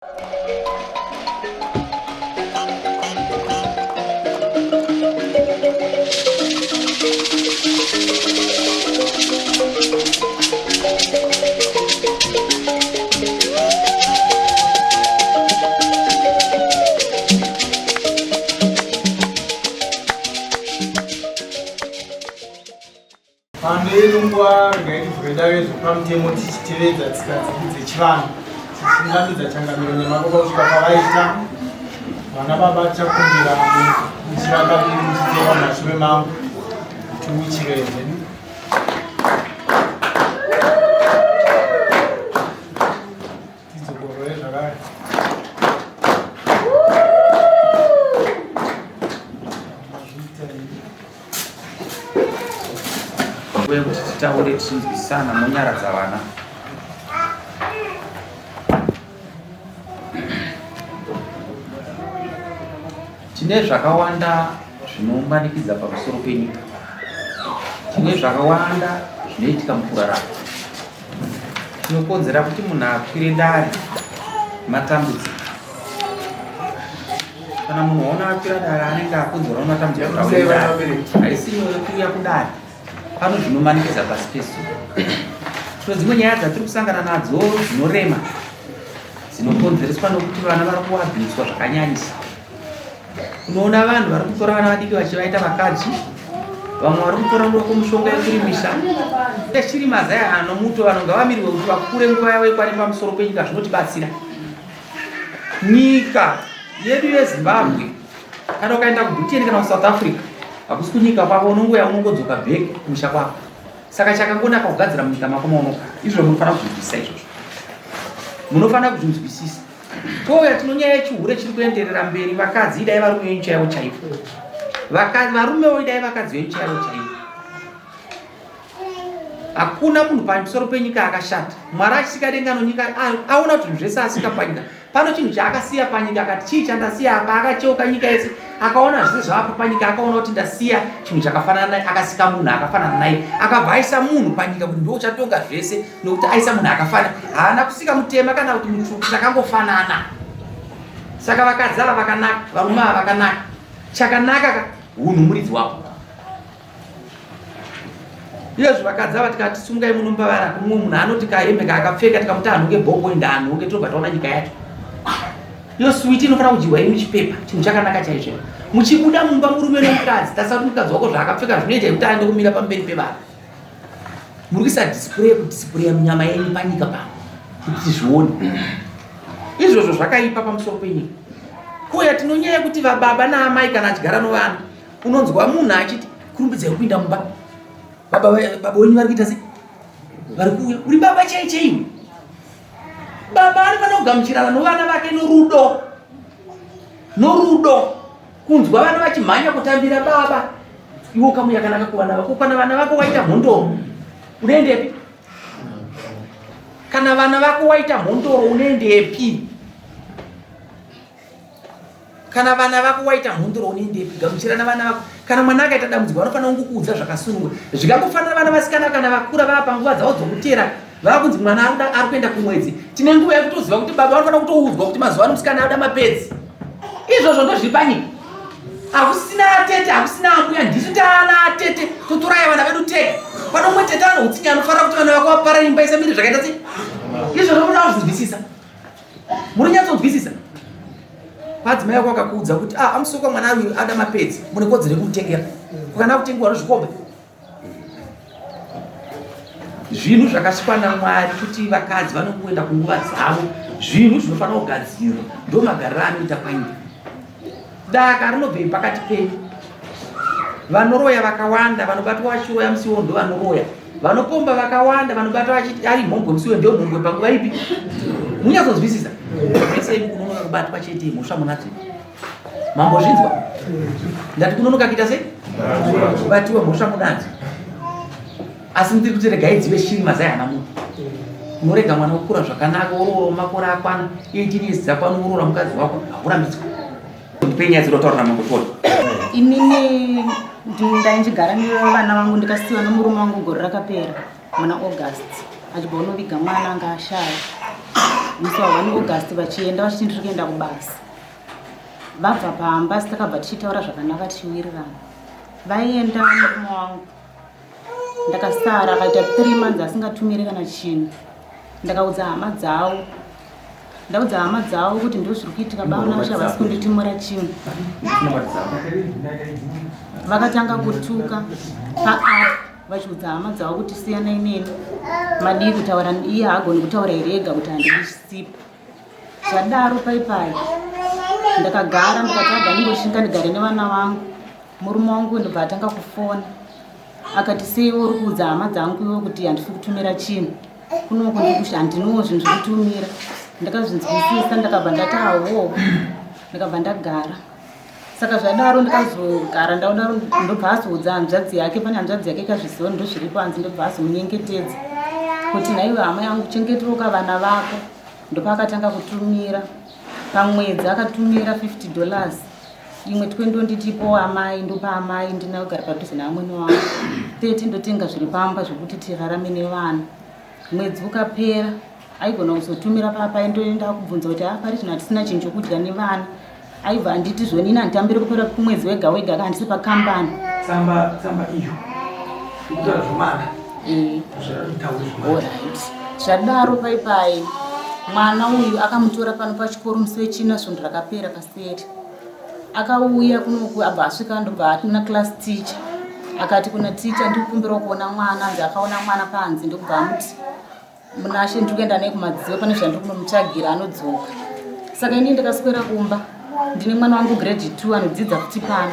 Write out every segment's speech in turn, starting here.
Pano ino nguva regai tivhure dare zvepamutemo tichitevedza tsika dzedu dzechivanhu tichiunganidza changamiro nemababa kusvika pavaita vana baba tichakumbira muchirakaviri muchiteva mumashure mangu tiuchire zvedu. Tidzokorore zvakare. Uye kuti titaure tichinzwisana monyaradza vana. Tine zvakawanda zvinomanikidza pamusoro penyika. Tine zvakawanda zvinoitika mukurarama. Chinokonzera kuti munhu akwire dare matambudziko. Kana munhu waona akwira dare anenge akonzerwa nematambudziko kuti akwire dare. Haisi nyore kuuya kudare. Pano zvinomanikidza pasi pezuva. Tino dzimwe nyaya dzatiri kusangana nadzo dzinorema dzinokonzereswa nokuti vana vari kuabhuswa zvakanyanyisa. Unoona vanhu vari kutora vana vadiki vachivaita vakadzi, vamwe vari kutora muroko mushonga yekurimisa. Chiri mazai anomuto vanhu ngavamirwe kuti vakure nguva yavo ikwane pamusoro penyika zvinotibatsira. Nyika yedu yeZimbabwe kana ukaenda kuBritain kana kuSouth Africa hakusi kunyika kwako unongouya unongodzoka back kumusha kwako. Saka chakangonaka kugadzira munyika mako maunogara. Izvo munofanira kuzvinzwisisa izvozvo. Munofanira kuzvinzwisisa. Touya tino nyaya yechihure chiri kuenderera mberi vakadzi idai varume venyu chaivo chaivo. Vakadzi varumewo idai vakadzi venyu chaivo chaivo. Hakuna munhu pamusoro penyika akashata. Mwari achisika denga nonyika aona kuti zvinhu zvese asika panyika. Pano chinhu chaakasiya panyika akati chii chandasiya apa akacheuka nyika yese akaona zvese zvavapo panyika akaona kuti ndasiya chinhu chakafanana naye akasika munhu akafanana naye akabva aisa munhu panyika kuti ndiwo uchatonga zvese nokuti aisa munhu akafanana haana kusika mutema kana kuti mutsvuku takangofanana saka vakadzi ava vakanaka varume ava vakanaka chakanaka ka hunhu muridzi wako iyezvo vakadzi ava tikati sungai munomba vana kumwe munhu anoti kahembe kaakapfeka tikamuti anhonge bhongo enda anhonge tinobva taona nyika yacho iyo switi inofanira kudyiwa iri muchipepa chinhu chakanaka chaizvo muchibuda mumba murume nomukadzi tarisa kuti mukadzi wako zvaakapfeka zvinoita yekuti aende kumira pamberi pevanhu muri kuisa display kudisplaya munyama yenyu panyika pano kuti tizvione izvozvo zvakaipa pamusoro penyika kuya tinonyaya yekuti vababa naamai kana achigara novana unonzwa munhu achiti kurumbidzai kupinda mumba baba baba wenyu vari kuita sei vari kuuya uri baba chai chaiwe baba anofanira kugamuchirana novana vake norudo norudo kunzwa vana vachimhanya kutambira baba iwe ukamu yakanaka kuvana vako kana vana vako waita mhondoro unoendepi kana vana vako waita mhondoro unoendepi kana vana vako waita mhondoro unoendepi gamuchirana vana vako kana mwana akaita dambudziko vanofanira kungokuudza zvakasununguka zvikangofanira vana vasikana kana vakura vava panguva dzavo dzokutera vava kunzi mwana ari kuenda kumwedzi tine nguva yekutoziva kuti baba vanofanira kutoudzwa kuti mazuva ano musikana anoda mapedzi izvozvo ndozviri panyika hakusina atete hakusina ambuya ndisu taana atete totoraya vana vedu tega pano umwe tete ano utsinye anofanira kuti vana vako vapara imba isamire zvakaita sei izvozvo munoda kuzvinzwisisa muri nyatsonzwisisa kwadzimai vako vakakuudza kuti ah amusoka mwana uyu ada mapedzi mune kodzero yekumutengera kukana kutengiwa nozvikombe Zvinhu zvakasikwa naMwari kuti vakadzi vanongoenda kunguva dzavo, zvinhu zvinofanira kugadzirwa, ndomagariro anoita panyika. Daka rinobvei pakati penyu? Vanoroya vakawanda vanobatwa vachiroya musi iwowo ndovanoroya. Vanopomba vakawanda vanobatwa vachiti ari mhombwe musi iwowo ndiyo mhombwe panguva ipi? Munyatsonzwisisa? Mese imi kunonoka kubatwa chete mhosva munadzo. Mambozvinzwa? Ndati kunonoka kuita sei? Kubatiwa mhosva munadzo. Asi ndiri kuti regai dzive shiri mazai hana munhu. Unorega mwana wokura zvakanaka woroora makore akwana 18 years dzakwana woroora mukadzi wako haurambidzwa. Ndipe nyaya dzinotaura namambo Tony. Inini ndaindigara nevana vangu ndikasiyiwa nomurume wangu gore rakapera muna August achibva unoviga mwana anga ashaya. Musi wa 1 August vachienda vachiti ndiri kuenda kubasa. Vabva pamba asi takabva tichitaura zvakanaka tichiwirirana. Vaenda murume wangu. Ndakasara akaita 3 months asingatumire kana chinhu. Ndakaudza hama dzavo. Ndaudza hama dzavo kuti ndozviri kuitika bamunashe havasi kunditumira chinhu. Vakatanga kutuka paapp vachiudza hama dzavo kuti siyanai neni. Madii kutaura iye haagoni kutaura here ega kuti handidi chisipo. Zvadaro paipai ndakagara ndikati aga ndingoshinga ndigare nevana vangu. Murume wangu ndobva atanga kufona akati sei uri kuudza hama dzangu iwe kuti handisi kutumira chinhu kunoku ndikuti handinowo zvinhu zvekutumira. Ndakazvinzwisisa ndakabva ndati awo ndakabva ndagara. Saka zvadaro ndikazogara ndaona ndobva azoudza hanzvadzi yake, pane hanzvadzi yake ikazviziva ndozviripo hanzi ndobva azomunyengetedza kuti nhaiwe hama yangu chengetewoka vana vako. Ndopaakatanga kutumira pamwedzi akatumira $50 imwe 20 ndonditipo amai ndopa amai ndina kugara padhuze naamwene wangu 30 ndotenga zviri pamba zvekuti tirarame nevana. Mwedzi ukapera aigona kuzotumira papa ndoenda kubvunza kuti ah, pari zvino hatisina chinhu chokudya nevana. Aibva anditi zvoni ini handitambire kupera kumwedzi wega wega ka handisi pakambani. Tsamba tsamba iyo ikutaura zvemwana. Eh. Alright. Zvadaro paipai mwana uyu akamutora pano pachikoro musi wechina svondo rakapera paseri. Akauya kunoku abva asvika ndobva kuna class teacher. Akati kuna teacher ndikukumbirawo kuona mwana, anzi akaona mwana panze ndokubva amuti Munashe ndiri kuenda naye kumadziva pane zvandiri kunomutsvagira anodzoka. Saka ini ndakaswera kumba ndine mwana wangu grade 2 anodzidza futi pano.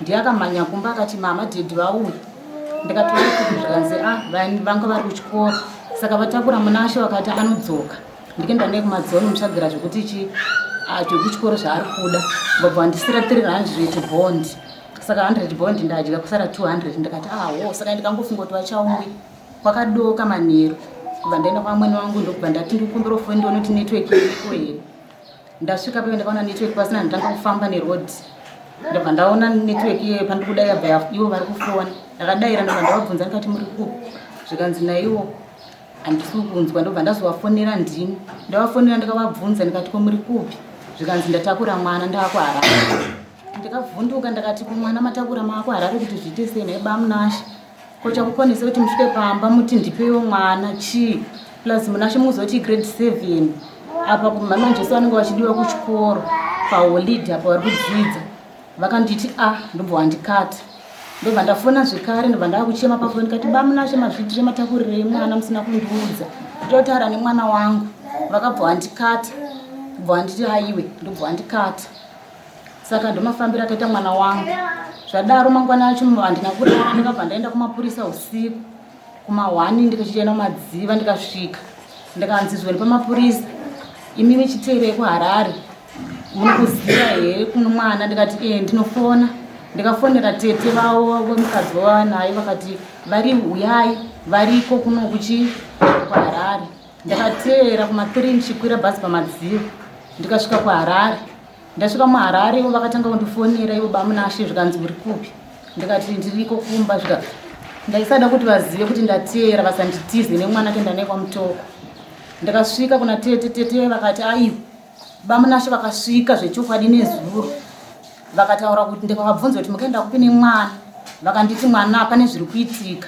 Ndiye akamhanya kumba akati mama daddy vauya. Ndikatora kupi zvikanzi ah vanga vari kuchikoro. Saka vatakura Munashe vakati anodzoka. Ndikaenda naye kumadziva nomutsvagira zvekuti chi zvekuchikoro zvaari kuda. Vabva vandisira 300 bond. Saka 100 bond ndadya kusara 200 ndikati ah wo saka ndikangofunga kuti vachauya. Kwakadoka manheru kubva ndaenda kwamwene wangu ndokubva ndati ndikukumbira foni ndione kuti network iriko here. Ndasvika paive ndakaona network pasina ndatanga kufamba neroad. Ndobva ndaona network iyoyo pandiri kuda yabva ivo vari kufona. Ndakadaira ndobva ndavabvunza ndikati muri kupi? Zvikanzi naivo handisi kunzwa ndobva ndazovafonera ndini. Ndavafonera ndikavabvunza ndikati ko muri kupi? Zvikanzi ndatakura mwana ndaakuHarare. Ndikavhunduka ndakati ko mwana matakura maakuHarare kuti zviite sei nhai baMunashe? Ko chakukonesa kuti musvike pamba muti ndipeiwo mwana chii? Plus Munashe muzoti grade 7 apa kumama Jesu vanenge vachidiwa kuchikoro paholiday apa vari kudzidza. Vakanditi a ndobva wandikata. Ndobva ndafona zvekare ndobva ndakuchema pafoni ndikati baMunashe mazviitire matakurirei mwana musina kundiudza. Ndotaura nemwana wangu. Vakabva vandikata. Ndobva vanditi aiwe ndobva vandikata. Saka ndomafambiro akaita mwana wangu. Zvadaro mangwana acho handina kurara ndakabva ndaenda kumapurisa usiku kuma 1 ndikachienda kumadziva ndikasvika ndikanzi zvoni pamapurisa imimi chiteerei kuHarare munokuziva here kuno mwana ndikati eh ndinofona. Ndikafonera tete vavo vemukadzi wavanaye vakati vari huyai variko kuno kuchi kuHarare. Ndakateera kuma 3 ndichikwira bhazi pamadziva ndikasvika kuHarare. Ndasvika muHarare ivo vakatanga kundifonera ivo baMunashe zvikanzi uri kupi ndikati ndiriko kumba zvika ndaisada kuti vazive kuti ndateera vasanditize nemwana kuenda naye kwaMutoko. Ndakasvika kuna tete, tete vakati aiwa baMunashe vakasvika zvechokwadi nezuro vakataura kuti ndikavabvunza kuti mukaenda kupi nemwana vakanditi mwana pane zviri kuitika.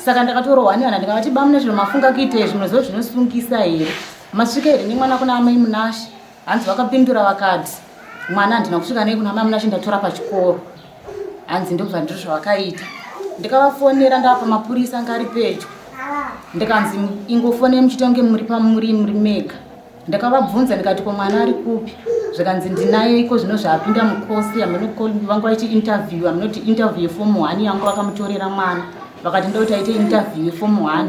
Saka ndakatorohwa nehana ndikavati baMunashe mafunga kuita izvi munoziva zvinosungisa here masvika here nemwana kuna amai Munashe. Hanzi vakapindura vakati mwana handina kusvika naye kuna mai Munashe ndatora pachikoro. Hanzi ndobva ndizvo zvavakaita. Ndikavafonera ndava pamapurisa anga ari pedyo. Ndikanzi ingofonei muchiita kunge muri pamuri muri mega. Ndakavabvunza ndikati ko mwana ari kupi? Zvikanzi ndinaye iko zvino zvaapinda mukosi vanga vaiti interview aminoti interview yeform 1 yangu vakamutorera mwana. Vakati ndoti aite interview yeform 1.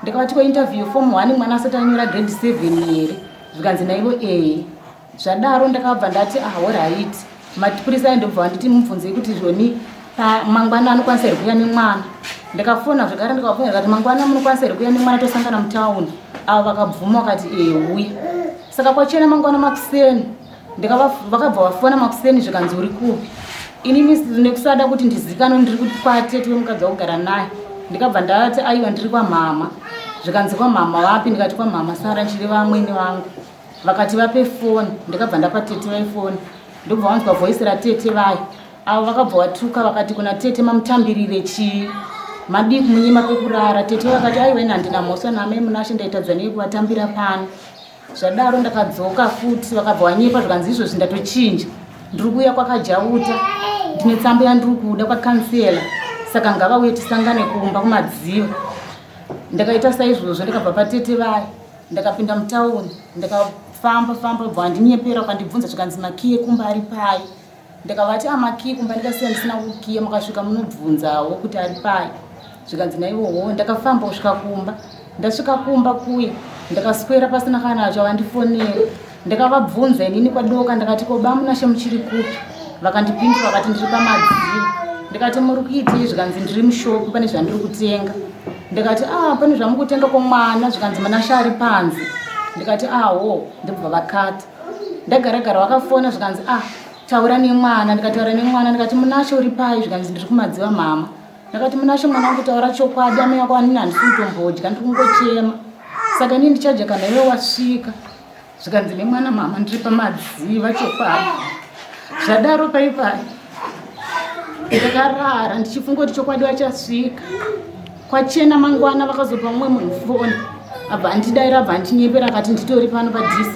Ndikavati ko interview yeform 1 mwana asati anyora grade 7 here? Zvikanzi naivo ehe. Zvadaro ndakabva ndati ah alright. Mapurisa ayo ndobva vanditi mubvunzei kuti zvoni mangwana anokwanisa here kuuya nemwana. Ndikafona zvekare ndikavafona ndikati mangwana munokwanisa here kuuya nemwana tosangana mutown. Avo vakabvuma vakati ehe uya. Saka kwachena mangwana makuseni vakabva vafona makuseni zvikanzi uri kupi. Inini nekusada kuti ndizikanwe ndiri kwatete wemukadzi wakugara naye. Ndikabva ndati aiwa ndiri kwamama. Zvikanzi kwamama vapi ndikati kwamama Sara ndichireva amwene vangu. Vakati vape foni, ndakabva ndapa tete vaye foni, ndobva vanzwa voice ratete vaye. Avo vakabva vatuka vakati kuna tete, mamutambirire chii? Madii kumunyima pekurara? Tete vakati aiwa, ini handina mhosva naamai Munashe, ndaitadza nei kuvatambira pano? Zvadaro ndakadzoka futi, vakabva vanyepa zvikanzi izvozvi ndatochinja, ndiri kuuya kwakajauta, ndine tsambo yandiri kuda kwakansela, saka ngavauye tisangane kumba kumadziva. Ndakaita saizvozvo, ndakabva patete vaya, ndakapinda mutauni, ndakafamba famba, bva vandinyepera vakandibvunza zvikanzi makiyi ekumba ari pai? Ndakavati amakiyi kumba ndikasiya ndisina kukiya, makasvika munobvunzawo kuti ari pai. Zvikanzi naivowo. Ndakafamba kusvika kumba, ndasvika kumba kuya ndakaswera pasina kana chavandifonera. Ndakavabvunza inini kwadoka, ndakati ko bamunashe muchiri kupi? Vakandipindura vakati ndiri pamadziva. Ndikati muri kuitei? Zvikanzi ndiri mushopu, pane zvandiri kutenga. Ndikati ah, pane zvamukutenga komwana? Zvikanzi Munashe ari panze. Ndikati aho, ndobva vakata. Ndagara gara vakafona zvikanzi ah, taura nemwana. Ndikataura nemwana, ndikati Munashe uri pai? Zvikanzi ndiri kumadziva mama. Ndakati Munashe mwana wangu taura chokwadi, amai vako anini handisi kutombodya, ndiri kungochema, saka inini ndichadya kana iwe wasvika. Zvikanzi nemwana mama ndiri pamadziva chokwadi. Zvadaro paipai ndakarara ndichifunga kuti chokwadi vachasvika. Kwachena mangwana vakazopa mumwe munhu foni, abva andidaira, abva andinyepera akati nditori pano paDZ.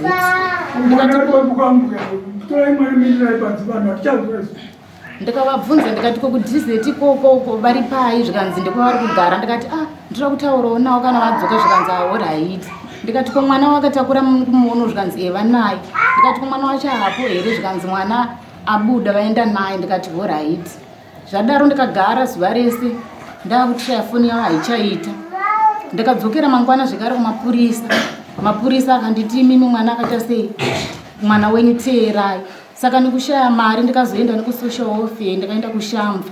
Ndikavabvunza ndikati ko kuDZ ikoko uko vari pai? Zvikanzi ndekwavari kugara. Ndikati ah, ndinoda kutaurawo nawo kana vadzoka. Zvikanzi aorit. Ndikati ko mwana wakatakura kumuono? Zvikanzi eva naye. Ndikati ko mwana wacho hapo here? Zvikanzi mwana abuda vaenda naye. Ndikati horait. Zvadaro ndikagara zuva rese ndakutraya foni yavo haichaita. Ndikadzokera mangwana zvekare kumapurisa. Mapurisa akanditi imimi mwana akaita sei, mwana wenyu teerai. Saka nekushaya mari ndikazoenda nekusocial welfare, ndikaenda kushamva.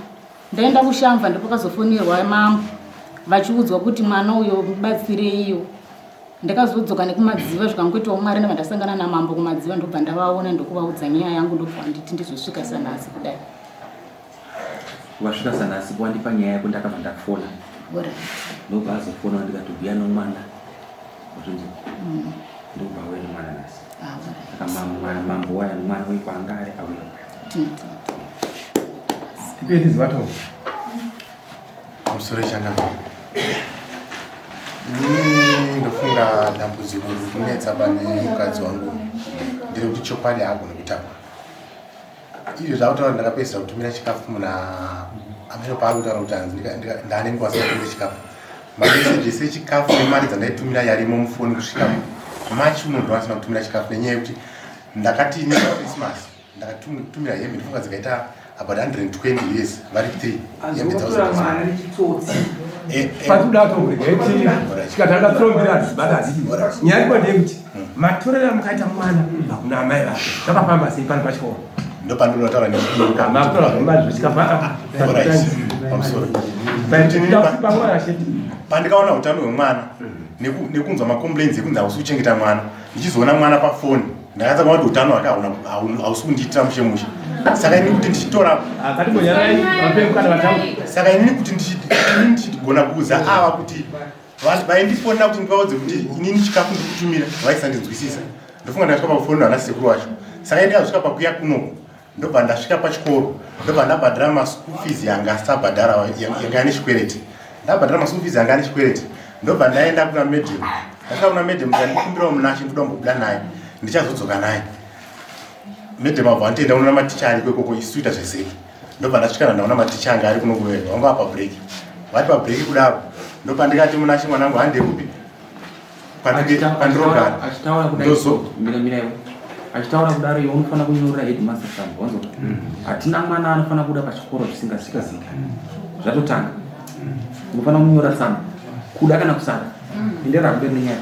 Ndaenda kushamva ndopakazofonerwa mambo vachiudzwa kuti mwana uyo mubatsireiyo. Ndakazodzoka nekumadziva zvikangoitawo mwari, ndabva ndasangana namambo kumadziva, ndobva ndavaona ndokuvaudza nyaya yangu, ndobva nditi ndizosvika sanhasi kudai. Wasvika sanhasi wandipa nyaya yako, ndakabva ndafona, ndobva azofona ndikatobhuya nomwana zvinzi ndobva auya nomwana nhasi. Saka mambo waya nomwana wekwanga ari auya. Tipetizivato Musoro changamire. Inini ndofunga dambudziko riri kunetsa pane mukadzi wangu nderekuti chokwadi haagoni kutaura. Izvo zvakutaura ndakapedzisira kutumira chikafu muna ameno paari kutaura kuti hanzi ndaane nguva sinatumire chikafu. Mameseji ese echikafu nemari dzandaitumira yarimo mufoni kusvika March uno ndovasina kutumira chikafu nenyaya yekuti ndakati nechristmas ndakatumira hembe ndofunga dzikaita about 120 years vari 3 hembe dzavo. Azotora mwana nechitsotsi. Patuda toregeti tikatanga kurombera hadzibata hadzidi. Nyaya iripo ndeyekuti matorero amukaita mwana kubva kuna amai vake zvakafamba sei pano pachikoro? Ndopandinotaura. Makutora zvomazvichikapa. Pamusoro pandikaona utano hwemwana nekunzwa macomplaints ekunzi hausi kuchengeta mwana, ndichizoona mwana pafoni ndakatsa kuona kuti utano hwake hausi kundiitira mushe mushe. Saka ini kuti ndichitora, saka inini kuti ndichigona kuudza ava kuti vaindifonera kuti ndivaudze kuti inini chikafu ndikutumira, vaisandinzwisisa. Ndofunga ndakasvika pakufonera vana sekuru wacho. Saka ini ndakazosvika pakuya kunoku, ndobva ndasvika pachikoro, ndobva ndabhadhara maschool fees yanga asabhadhara, yanga ane chikwereti. Ndabhadhara maschool fees yanga ane chikwereti, ndobva ndaenda kuna madam. Ndasvika kuna madam ndikandikumbirawo Munashe, ndoda kumbobuda naye, ndichazodzoka naye. Madam abva anditoenda kunoona maticha ariko ikoko, isu tuita zveseki. Ndobva ndasvika ndaona maticha anga ari kuno vanga pabreak, vari pabreak kudaro. Ndopandikati Munashe mwanangu, hande kupi pandirogara. Achitaura kudai, mira mira iwe. Achitaura kudaro, iwe unofanira kunyorera headmaster tsamba, wanzwa? Hatina mwana anofanira kubuda pachikoro zvisingazikanwi. Zvatotanga, unofanira kunyora tsamba, kuda kana kusada. Enderera kumberi nenyaya.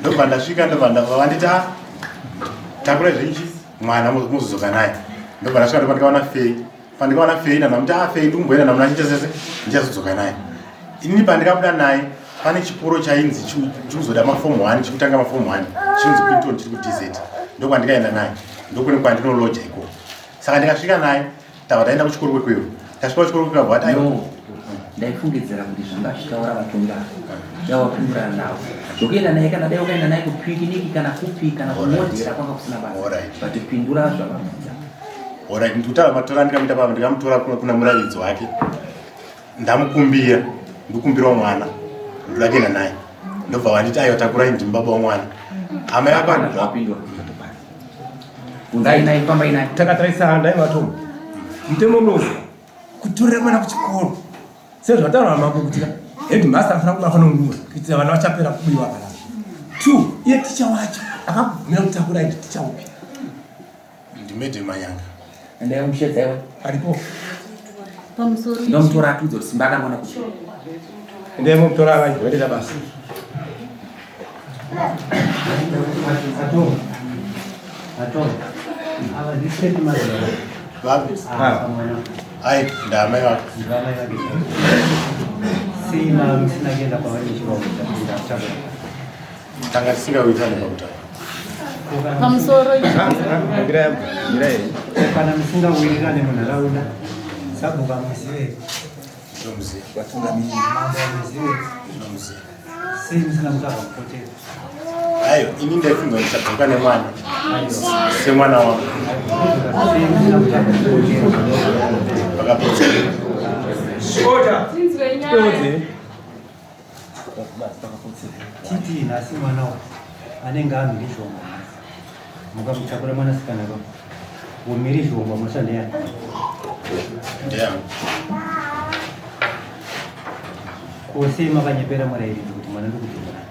Ndobva ndasvika, ndobva ndabva vanditi a takura zvenchi mwana muzodzoka naye. Ndobva ndasvika, ndobva ndikaona Fei. Pandikaona Fei ndanamuti a Fei, ndikumboenda naMunashe chesese, ndichazodzoka naye inini. Pandikabuda naye pane chikoro chainzi chikuzoda maform 1, chikutanga maform 1, chinonzi Quinton, chiri kuDZ. Ndokwandikaenda naye, ndokune kwandinoloja ikoko. Saka ndikasvika naye, tabva taenda kuchikoro kwekweyo. Tasvika kuchikoro kwekweyo bva vati No, ndaifungidzira kuti zvanga zvichitaura vatonga dai wapindurana navo. Zvokuenda naye kana dai wakaenda naye kupikiniki kana kupi kana kumodhera kwanga kusina basa. But pindura zvavabvunza. Alright, ndikutaura matora ndikamuita baba ndikamutora kuna muravidzi wake. Ndamukumbira, ndikumbirawo mwana. Ndoda kuenda naye. Ndobva vanditi aiwa takurai ndimi baba wamwana. Amai apa ndapindura. Unzai naye fambai naye. Takatarisa ndai vatomu. Mutemo unozi kutorera mwana kuchikoro. Sezvataura mambo kuti headmaster anofanira kubatwa nenguva kuitira vana vachapera kubiwa kana. Two, iye ticha wacho akabvumira kutakura iti ticha upi? Ndimede Manyanga. Endai umushedza iwe. Aripo. Pamusoro. Ndomutora atiudze kuti Simba akarwana kupi. Endai mutora vanhu voita basa. Atonga. Atonga. Ava ndiseti mazera. Vapi? Ah, mwana. Ai, ndamai vake. Ndamai vake. Sei ma musina kuenda kwavari muchivaudza kuti ndakutakura. Tanga tisingawirirane pakutaura. Pamusoro kana musingawirirane munharaunda sabhuku amuzive mambo amuzive sei musina kutaura kupotera ayo ini ndaifunga kuti ndichadzoka nemwana semwana wangu sei musina kutaura kupotera vakapotsera Titi nhasi mwana uyu anenge amhirizhonga nhasi. Mukamutakura mwanasikana ka womhirizhonga mhosva ndeyani? Ndeyangu. Ko sei makanyepera murairidzi kuti mwana ndikudzoka naye?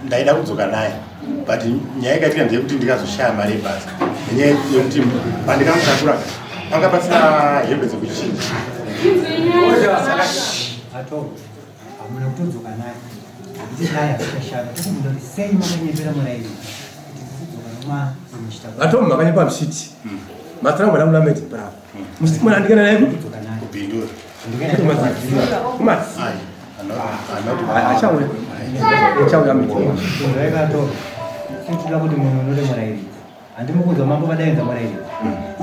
Ndaida kudzoka naye but nyaya ikaitika ndeyekuti ndikazoshaya mari yebasa nenyaya yekuti pandikamutakura panga pasina hembe dzekuchinja. Ato hamuna kutodzoka naye nekuti dai hazvichashanda tokubvunza kuti sei makanyepera murairidzi kuti ndikudzoka nomwana muchitakura. Ato makanyepa muchiti matara mwana kuna Medi Bravo. Musiti mwana andikana naye kudzoka naye kubhindura. Kumati. Achauya. Achauya miti. Ndakato sitira kuti munhu unode murairidzi. Handimukunzwa mambo vadaidza murairidzi.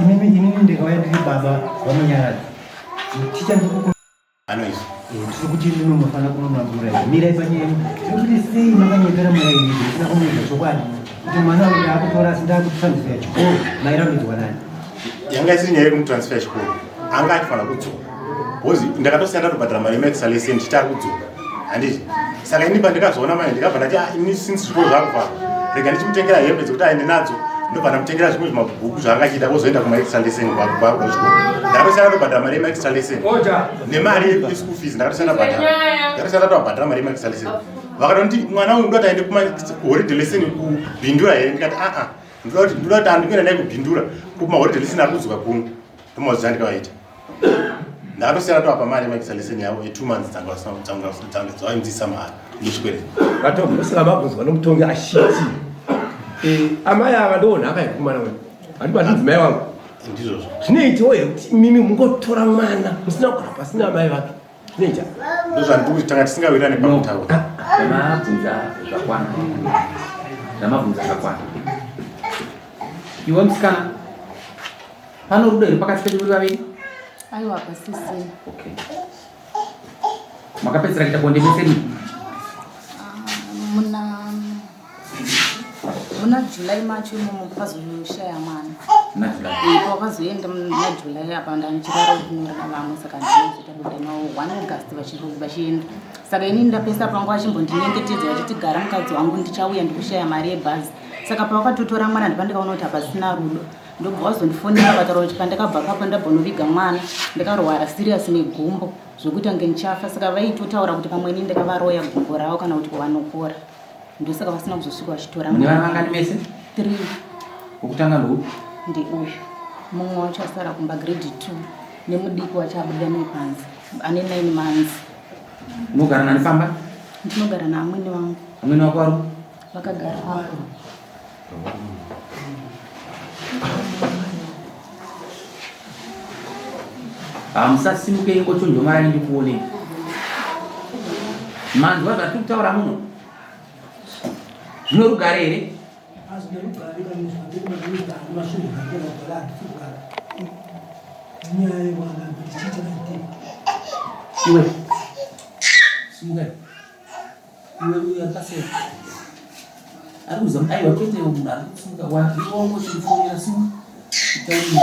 Inini inini ndikauya ndiri baba vamunyaradzi. Ticha ndikuku Anoizwa. Tiri kuti imimi munofanira kunonwa murairidzi. Mirai panyaya yenyu. Tiri kuti sei makanyepera murairidzi musina kumuudza chokwadi kuti mwana uyu ndakutora asi ndakutransfer chikoro mairambidzwa nani? Yanga isiri nyaya yekumutransfer chikoro. Anga achifanira kudzoka. Because ndakatosiya ndatobhadhara mari yemaextra lesson ndichiti ari kudzoka. Handiti? Saka ini pandikazoona manje ndikabva ndati ah ini since zvikoro zvakuvhara rega ndichimutengera hembe dzekuti aende nadzo ndobva ndamutengera zvimwe zvimabhuku zvaanga achiita ozoenda kumaextra lesson kuchikoro. Ndakatosiya ndatobhadhara mari yemaextra lesson nemari yeschool fees ndakatosiya ndabhadhara. Ndakatosiya ndatobhadhara mari yemaextra lesson. Vakatonditi mwana uyu ndoda kuti aende kumaholiday lesson kubhindura here ndikati ah ah ndoda kuti ndoda kuti andikuenda naye kubhindura kumaholiday lesson ari kudzoka kuno. Ndomazuva andikavaita. Ndakatosiyana toapa mari yemaextra lesson yavo ye2 months dzanga dzanga dzanga dzavainzisa mahara nechikwereti. Vatogosera mabvunzwa nomutongi achiti eh, amai ava ndiwo nhaka yekumwana wenyu handiti mati mudzimai wangu Ndizvozvo. Zvinoitawo here kuti imimi mungotora mwana musina kugara pasi naamai vake zvinoita? Ndozvandiri kuti tanga tisingawirirane pakutaura. Zvamabvunza zvakwana. Zvamabvunza zvakwana. Iwe musikana Pano rudo here pakati pedu muri vaviri? Aiwa pasisina. Okay. Makapedzisira kuita bonde mese rini? Ah, muna muna July macho imomo pazoshaya mwana. Muna July. Eh, pawakazoenda muna July apa ndandichirara kunyora navamwe saka ndinozoita bonde navo 1 August vachienda. Saka inini ndapesa pangu achimbondinyengetedza vachiti gara mukadzi wangu ndichauya ndikushaya mari yebhazi. Saka pawakatotora mwana ndipandikaona kuti hapasina rudo. Ndobva wazondifonera vakataura kuti pandakabva papo ndabva mwana ndakarwara serious negumbo zvekuita kunge ndichafa saka vaitotaura kuti pamwe ini ndakavaroya gumbo ravo kana kuti vanokora ndosaka vasina kuzosvika vachitora Mune vana vangani mese? 3 Wokutanga ndoupi? Ndeuyu mumwe wacho asara kumba grade 2 nemudiki wacho abuda nepanze ane 9 months. Unogara nani pamba? Ndinogara naamwene vangu. Amwene wako vari? Vakagara apo. Hamusasimuke ingochonjomarai ndikuonei. Manzwa zvatiri kutaura muno? Zvino rugare here? Iwe simuka. Iwe uyo ari paseri. Ari kuza aiwa kwete munhu ari kusimuka wangochifonera simuka. Tauri.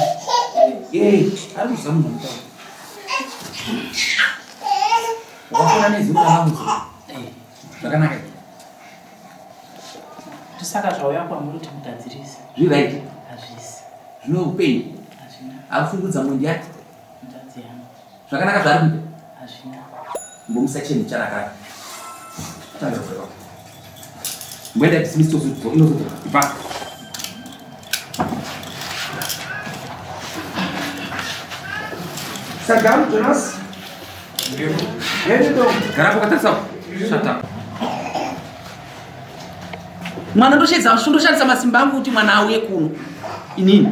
Eh, ari kuza munhu anotaura. Wakafona nezuro ravakuza. Zvakanaka. Saka zvauya kwamuri kuti mugadzirise. Zviri right. Hazvisi. Zvine upenyu. Hazvina. Akushungurudza mhondi yake. Hanzvadzi yangu. Zvakanaka zvaari kuita. Hazvina. Mbomusa chinhu charakara. Tanga kufa. Mboenda dismiss tozodzo inozodzoka. Ibva. Sagamu Jonas. Gara pakatarisa. Shut up. Mwana ndoshedza ndoshandisa masimba angu kuti mwana auye kuno. Inini.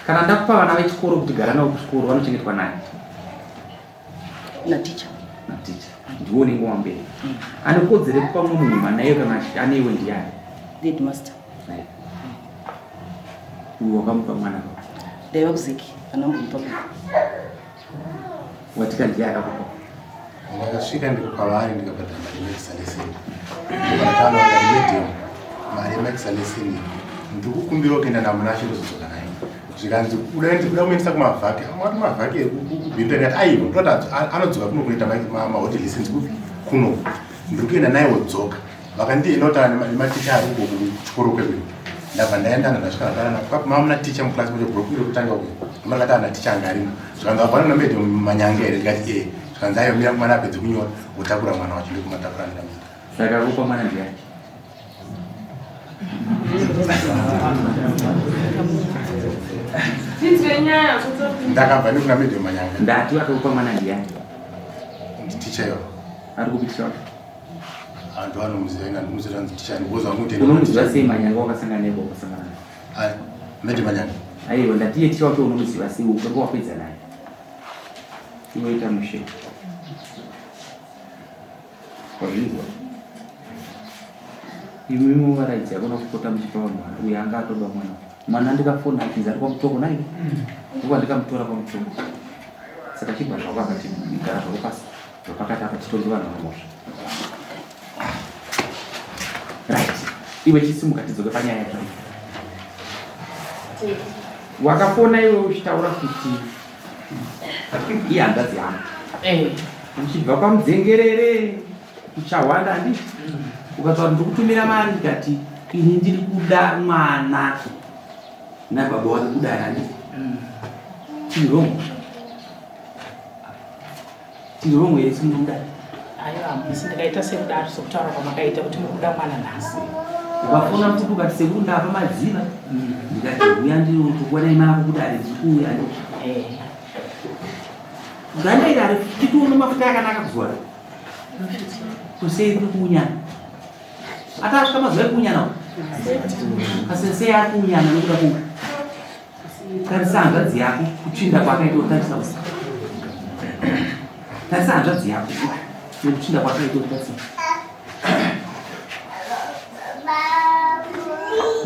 Kana ndakupa vana vechikoro kuti gara navo kuchikoro vanochengetwa nani? Naticha. Naticha. Ndiwo unenge wamberi. Ane kodzero yekupa mumwe munhu mwana iye kana ane iwe ndiyani? Headmaster. Uyu wakamupa mwana pa. Ndaiva kuzeki anambomupa mwana. Watika ndiye akakupa. Ndakasvika ndiri kwavari ndikabhadhara mari yemaexaleseni. Ndakataura kuti madam mari yemaexaleseni ndiri kukumbira kuenda naMunashe ndozodzoka naye. Zvikanzi kuda kuda kumuendesa kumavhaki. Amati mavhaki ekubhinda ndikati aiwa ndoti anodzoka kuno kunoita mahotel lessons kupi kuno. Ndiri kuenda naye wodzoka. Vakandienda kutaura nematicha ari uko kuchikoro kwedu. Ndabva ndaenda ndasvika ndataura navo. Kwapi mama muna ticha muclass macho block iri kutanga uko. Ndakataura naticha anga arimo. Zvikanzi wabva na madam Manyange here ndikati eh. Zvikanzi aiwa mira mwana apedze kunyora wotakura mwana wacho ndokumatakura ndikamuita. Saka kupa mwana ndiyani? Ndakabva nekuna madam Manyanga. Ndati akakupa mwana ndiyani? Ticha ivo. Ari kupi ticha wacho? Antu anomuziva ina ndinomuziva anzi ticha because vangu Unomuziva sei Manyanga wakasangana naye wakasangana naye? Ai, madam Manyanga. Aiwa ndati iye ticha wacho unomuziva sei ukanga wapedza naye? Iwe ita mushe. Wazvinzwa? Imimi muvaraidzi hakuna kupota muchipa vanhu mwana uyu anga atoba mwana. Mwana ndikafona achinzi ari kwaMutoko nai. Nguva ndikamutora kwaMutoko. Saka chibva zvako akati gara zvako pasi. Zvapakati apa titonge vanhu vanomhosva. Right. Iwe chisimuka tidzoke panyaya yacho. Wakafona iwe uchitaura kuti ihanzvadzi yangu. Eh. Uchibva kwaMudzengerere kuchahwanda handiti? Ukataura ndikutumira mari ndikati ini ndiri kuda mwana nababa wake kudai handiti? Tiri wrong. Tiri wrong here simunomuda? Aiwa hamusi ndikaita sekudaro sekutaura kwamakaita kuti muri kuda mwana nhasi. Ukafona futi ukati sekuru ndava madziva ndikati huya ndinokuona imako kudare ndiri kuuya handiti? Eh. Ganda iri harifiti uno mafuta yakanaka kuzora. Kusei kuri kuunyana. Atasvika mazuva ekuunyana uko. Kasensei ari kuunyana nekuda kuuya. Tarisa hanzvadzi yako kutsvinda kwakaita utarisa usi. Tarisa hanzvadzi yako nekutsvinda kwakaita utarisa.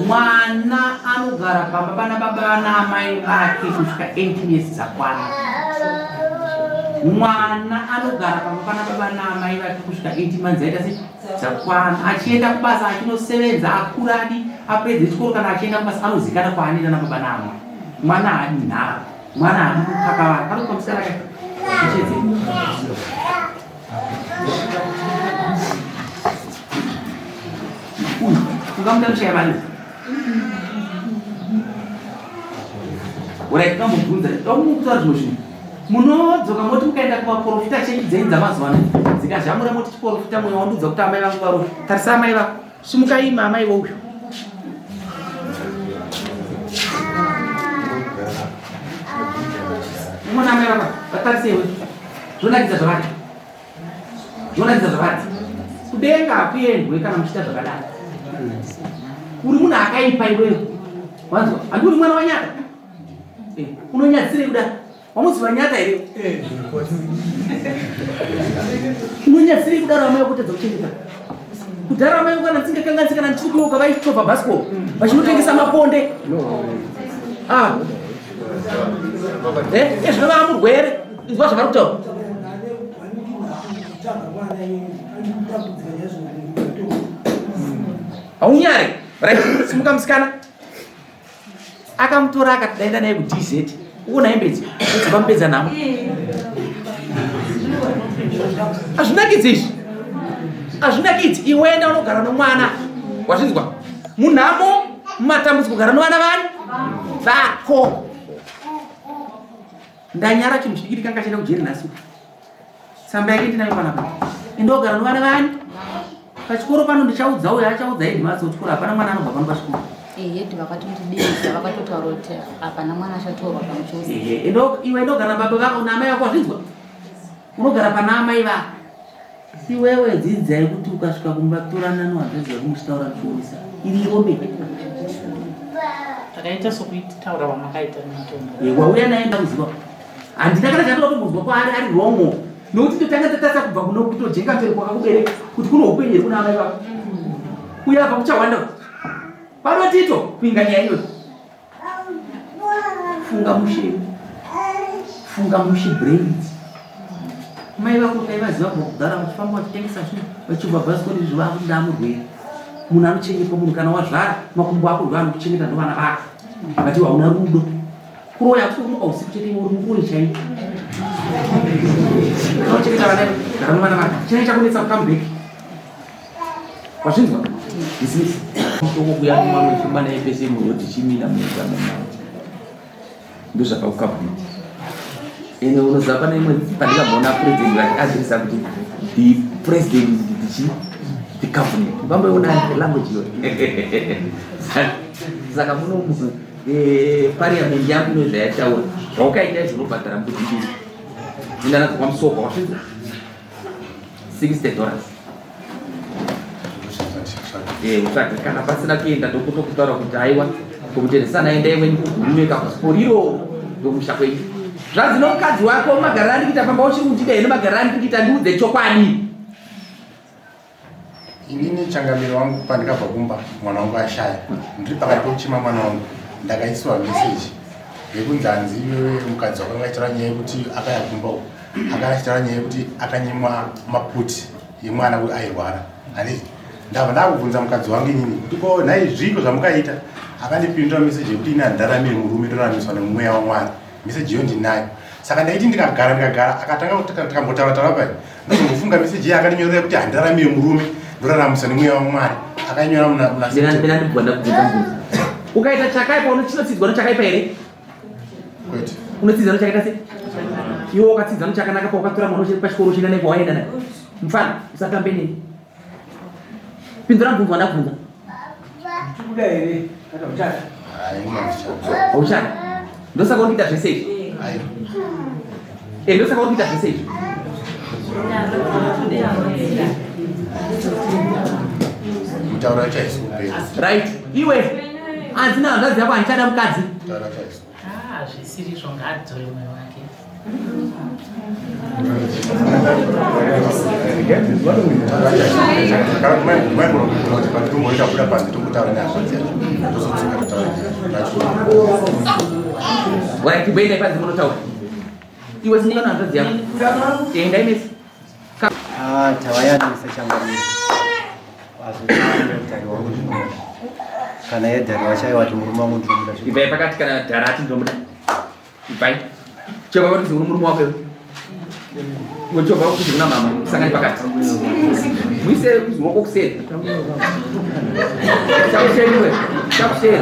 Mwana anogara pamba pana baba naamai vake kusvika 18 years dzakwana. Mwana anogara pamba pana baba naamai vake kusvika 18 months aita sei dzakwana. Achienda kubasa achinosevenza akura adi apedze chikoro kana achienda kubasa anozikana kwaanoenda nababa naamai. Mwana haadi nharo, mwana haadi kukakavara. Panopa musikana kake kuchedze. Uyu ungamuda kushaya mari Orai ndingamubvunza ndamukutaura zvimwe zvinhu munodzoka moti mukaenda kuvaprofita chechi dzenyu dzamazuva ano dzikazhamura moti chiprofita mweya wandiudza kuti amai vangu varofi tarisa amai vako simukai imi amai vouyu umona amai vako vatariseiwe zvonakidza zvavari zvonakidza zvavari kudenga hakuendwe kana muchiita zvakadaro uri munhu akaipa iwewe wanzwa handi uri mwana wanyaka Eh, unonyadzisirei kudaro wamuziva nyata here eh, unonyadzisirei kudaro amai vakutadza kuchengeta kudhara amai kana ndisingakanganisi kana ndichiri kuyoka vaichovha bhasikoro vachinotengesa maponde ah. eh, ezvino vava murwere inzwa zvavari kutaura haunyare right simuka musikana akamutora akati daenda naye kudz ukuona hembe idzi dzivamupedza nhamo hazvinakidzi izvi hazvinakidzi iwenda unogara nomwana wazvinzwa munhamo mumatambudziko gara novana vani vako ndanyara chinhu chidikidi kanga chaenda kujeri nhasi tsamba yake ndinayo panapa indogara novana vani pachikoro pano ndichaudza uyo achaudza headmaster kuchikoro hapana mwana anobva pano pachikoro head vakatondidedza vakatotaura kuti hapana mwana achatorwa pano chose iwe indogara baba vako naamai vako wazvinzwa unogara pana amai vako Iwewe dzidzai kuti ukasvika kumba torana nohanzvadzi yako muchitaura muchiomesa iri irombe. Takaita sokuitaura wamakaita nematombo. Eh, wauya naye ndamuziva. Handina kana chandinoda kumbonzwa kwaari ari wrong. Nokuti totanga tatasa kubva kuno kutojenga mberi kwakakubereka kuti kuno upenyu here kuna amai vako. Uye apa kuchawanda. Pano Tito kuinga nyaya iyoyo. Funga mushe. Funga mushe brains. Mai vako kai vaziva kubva kudhara vachifamba vachitengesa zvinhu vachibva bhasikoro izvi vakuti ndamurwere. Munhu anochengetwa munhu kana wazvara makumbo ako ndiwo anokuchengeta ndovana vako. Vati hauna rudo. Kuroya hakusi kumuka usiku chete iwe uri muroyi chaiye. Unochengeta vana gara nevana vako. Chinenge chakunetsa kucome back. Wazvinzwa? Dismiss. Mutoko kuya mumamwe chimba naye pese munhu tichimina munyika mumamwe. Ndozvakakukabunet. Ende unoziva pane imwe pandikaona president vachiadresa kuti the president is the chi the cabinet. Vamboiona language iyoyo. Saka muno eh, parliament yangu ino zvayataura. Zvaukaita izvo unobhadhara mbudzi mbiri. Enda nadzo kwaMusoko wazvinzwa? 60 dollars eh, utsvage kana pasina kuenda ndokutokutaura kuti aiwa kokutengesana endai wenyu kugurume kakusiporiro ndomusha kwenyu zvanzi nomukadzi wako magariro andikuita pamba uchiri kundida here magariro andikuita ndiudze chokwadi Inini changamire wangu pandikabva kumba mwana wangu ashaya ndiri pakati pekuchema mwana wangu ndakaisiwa meseji yekunzi hanzi iwewe mukadzi wakanga achitaura nyaya yekuti akaya kumba uku akanga achitaura nyaya yekuti akanyimwa maputi yemwana uyu airwara handiti ndabva ndakubvunza mukadzi wangu inini kuti ko nhai zviiko zvamukaita akandipindura meseji yekuti ini handiramiri murume ndoraramiswa nemweya wamwari meseji iyo ndinayo saka ndaiti ndikagara ndikagara akatanga tikambotaura taura pai ndozombofunga meseji iye akandinyorera kuti handiramire murume ndoraramiswa nemweya wamwari akanyora muna ukaita chakaipa unochitsidzwa nechakaipa here kwete unotsidzwa nechakaita sei iwe wakatsidza nechakanaka pawakatora mwana uchiri pachikoro uchienda naye kwawaenda naye mfana usatambe neni pindura mubvunzo wandakubvunza Kuda here kana uchada? Hauchada. Ndosaka uri kuita zvese izvi. Eh, ndosaka uri kuita zvese izvi. Mutaura chaizvo kupera. Right. Iwe hanzi nahanzvadzi yako handichada mukadzi. Mutaura chaizvo. Ah, zvisiri izvo ngaadzore mwoyo wake. Right, iboendai panze munotaura. Iwe simuka nahanzvadzi yako. Endai mese. Ah, tawayanisa changamire. Azotari wangu ndinomuda. Kana yedhari wachaiwa ati murume wangu ndinomuda. Ibvai pakati kana dhara ati ndinomuda. Ibvai. Chobva kuti uri murume wako iwe. Iwe chobva kuti kuna mama sangani pakati. Muise ruoko kuseri. Chakuseri iwe. Chakuseri.